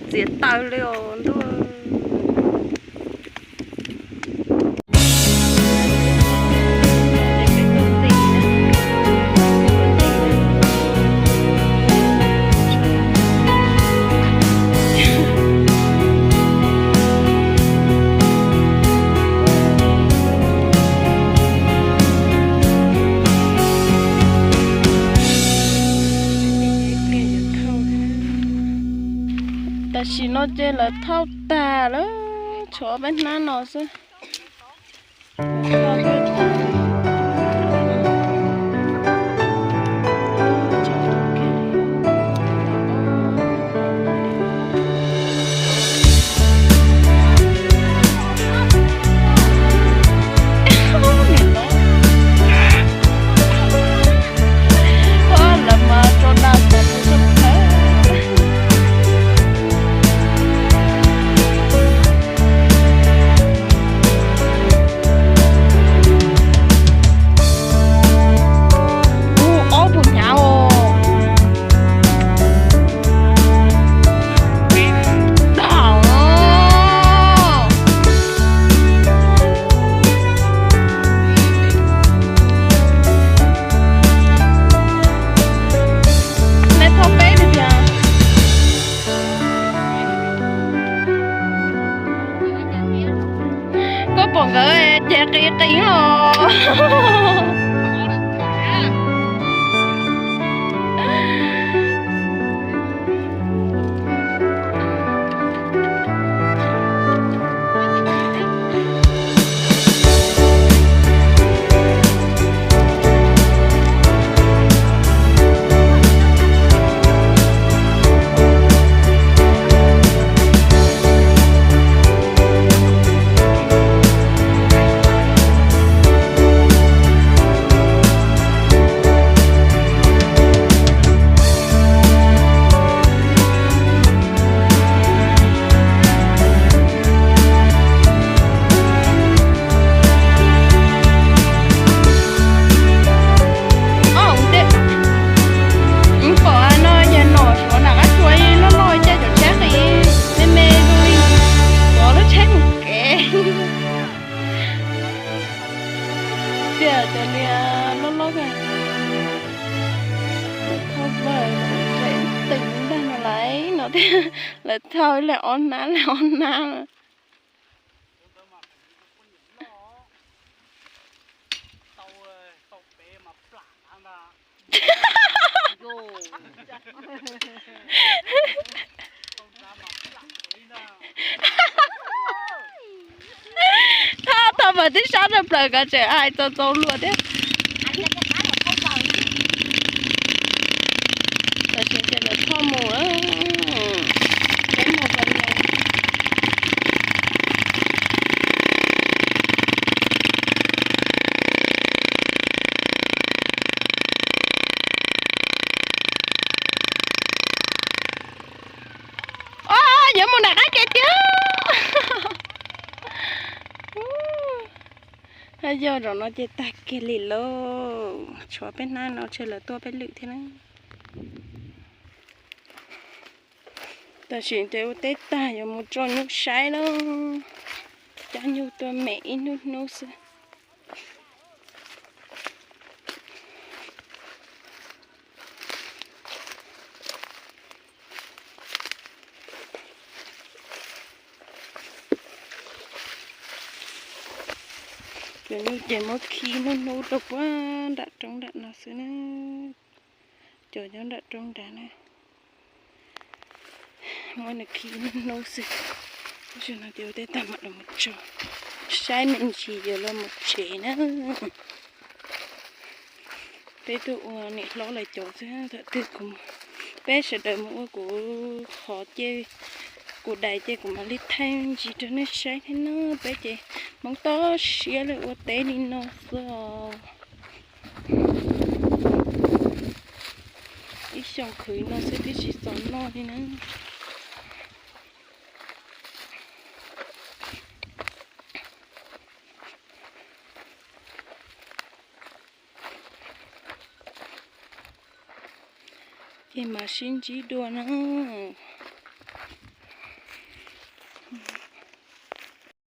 Txiav taws li os ntuj. Tam sim no ces lawv thauj tag lawm, tshuav peb hnab no xwb. Ub, ob puas hnyav os. Nej thauj peb tiag. Koj pom nkawd ces qis qis los. Pom no yog nom suav nram qab tsua loj loj, caij cov tsheb qis me me li, pov lub tsheb mus kev. Tiag tiag li, loj loj kawg. Thauj pawg zem twm ntag no lawm no thiab, lawv thauj ib leeg ob hnab, ib leeg ob hnab. Thauj, thauj mas tib sab rau plaws kav tsem hais txaus txaus luag thiab. Tam sim ces lawv thauj mus, peb mus pem no. Os, yuav mus nram qab kev tiag. Yog zaum no ces tag kiag li lauj, tshuav peb hnab no ntshe lawv tuaj peb lwm thiab na. Tam sim ces ua teb tag yuav mus tso nyuj saib na, cab nyuj tuaj mem ib hnub hnub xwb. Cov nyuj ces muab khi hnub hnub rau puag nram roob nram no xwb na. Cov nyob nram roob nrad na, muab nws khi hnub hnub xwb. Tam sim no ces ua teb tag mam los tso, saib me ntsis yuav los mus tsev na. Peb tuaj ua niam hlob lawv cov xwb, thaum twg kuv, peb sawv daws mus ua kuv qhov ces, kuv daim ces kuv mam li thaij me ntsis rau nej saib thiab na. Peb ces Hmoob toj siab li ua teb li no xwb os. Ib xyoos khwv no xwb twb tsis txaus noj li na. Ces mam sib ntsib dua na.